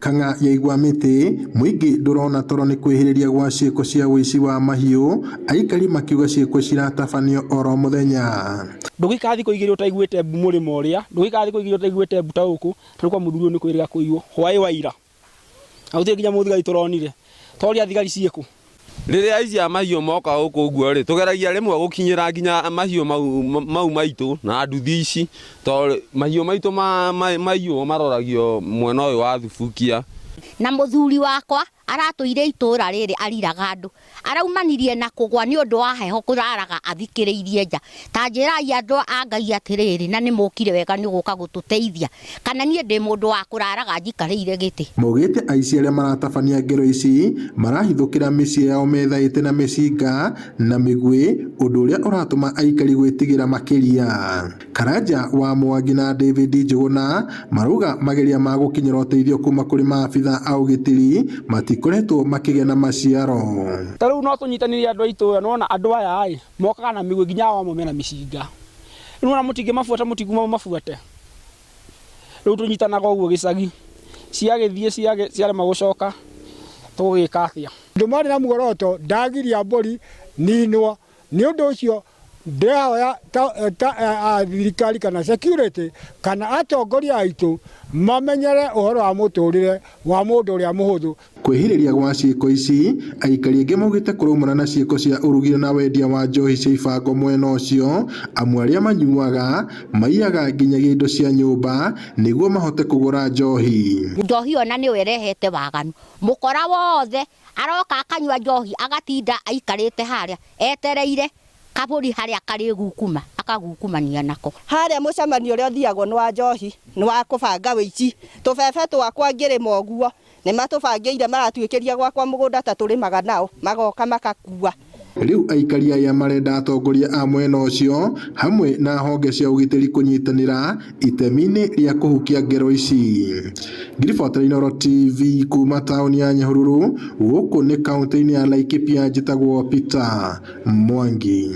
Kang'a yaigua mĩtĩ, mũingĩ ndũrona toro nĩ kwĩhĩrĩria gwa ciĩko cia ũici wa mahiũ, aikari makiuga ciĩko ciratabanio oro mũthenya. Ndũgĩikara thikũ igĩrĩ ũtaiguĩte mbu mũrĩmo ũrĩa, ndũgĩikara thikũ igĩrĩ ũtaiguĩte mbu ta gũkũ, ta rĩu kwa mũthuri ũyũ nĩ kwĩrĩga kũiywo hwaĩ wa ira. Na gũtirĩ nginya mũthigari tũronire. Toria thigari ciĩkũ? Rĩrĩa aici a mahiũ moka gũkũ ũguo rĩ, tũgeragia rĩmwe gũkinyĩra nginya mahiũ mau, mau maitũ na nduthi ici, tondũ mahiũ maitũ maiywo maroragio mwena ũyũ wa Thubukia. Na mũthuri wakwa aratũire itũra rĩrĩ ariraga andũ, araumanirie na kũgwa nĩ ũndũ wa heho kũraraga athikĩrĩirie nja. Ta njĩrai andũ a Ngai atĩrĩrĩ, na nĩ mũkire wega nĩ gũka gũtũteithia, kana niĩ ndĩ mũndũ wa kũraraga njikarĩire gĩtĩ? Maugĩte aici arĩa maratabania ngero ici marahithũkĩra mĩciĩ yao methaĩte na mĩcinga na mĩguĩ, ũndũ ũrĩa ũratũma aikari gwĩtigĩra makĩria. Karanja wa Mwangi na David Njũgũna marauga mageria ma gũkinyĩra ũteithio kuma kũrĩ maabitha a ũgitĩri matikoretwo makĩgĩa na maciaro. Ta rĩu no tũnyitanĩire andũ a itũũra, nĩwona andũ aya ĩ, mokaga na mĩguĩ nginya ao amwe mena mĩcinga. Rĩu nĩwona mũtingĩmabuata mũtinguma mũmabuate. Rĩu tũnyitanaga ũguo gĩcagi, ciagĩthiĩ ciarema gũcoka tũgũgĩka atĩa? Andũ marĩ na muoroto ndagiria mbũri ninwo. Nĩ ũndũ ũcio ndĩrahoya ta, ta, a, thirikari kana security kana atongoria aitũ mamenyere ũhoro wa mũtũrĩre wa mũndũ ũrĩa mũhũthũ. Kwĩhĩrĩria gwa ciĩko ici, aikari aingĩ maugĩte kũraumana na ciĩko cia ũrugire na wendia wa njohi cia ibango mwena ũcio, amu arĩa manyuaga maiyaga nginyagia indo cia nyũmba nĩguo mahote kũgũra njohi. Njohi ona nĩyo ĩrehete waganu, mũkora wothe Aroka akanyua njohi agatinda aikarĩte harĩa etereire kabũri harĩa karĩgukuma akagukumania nako. Harĩa mũcemanio ũrĩa ũthiagwo nĩ wa njohi, nĩ wa kũbanga ũici. Tũbebe twakwa ngĩrĩma ũguo, nĩ matũbangĩire maratuĩkĩria gwakwa mũgũnda ta tũrĩmaga nao, magoka makakua. Rĩu aikari aya marenda atongoria a mwena ũcio hamwe na honge cia ũgitĩri kũnyitanĩra itemi-inĩ rĩa kũhukia ngero ici. Ngĩribotera Inooro TV kuma taũni ya Nyahururu, gũkũ nĩ kaũntĩ-inĩ ya Laikipia, njĩtagwo Peter Mwangi.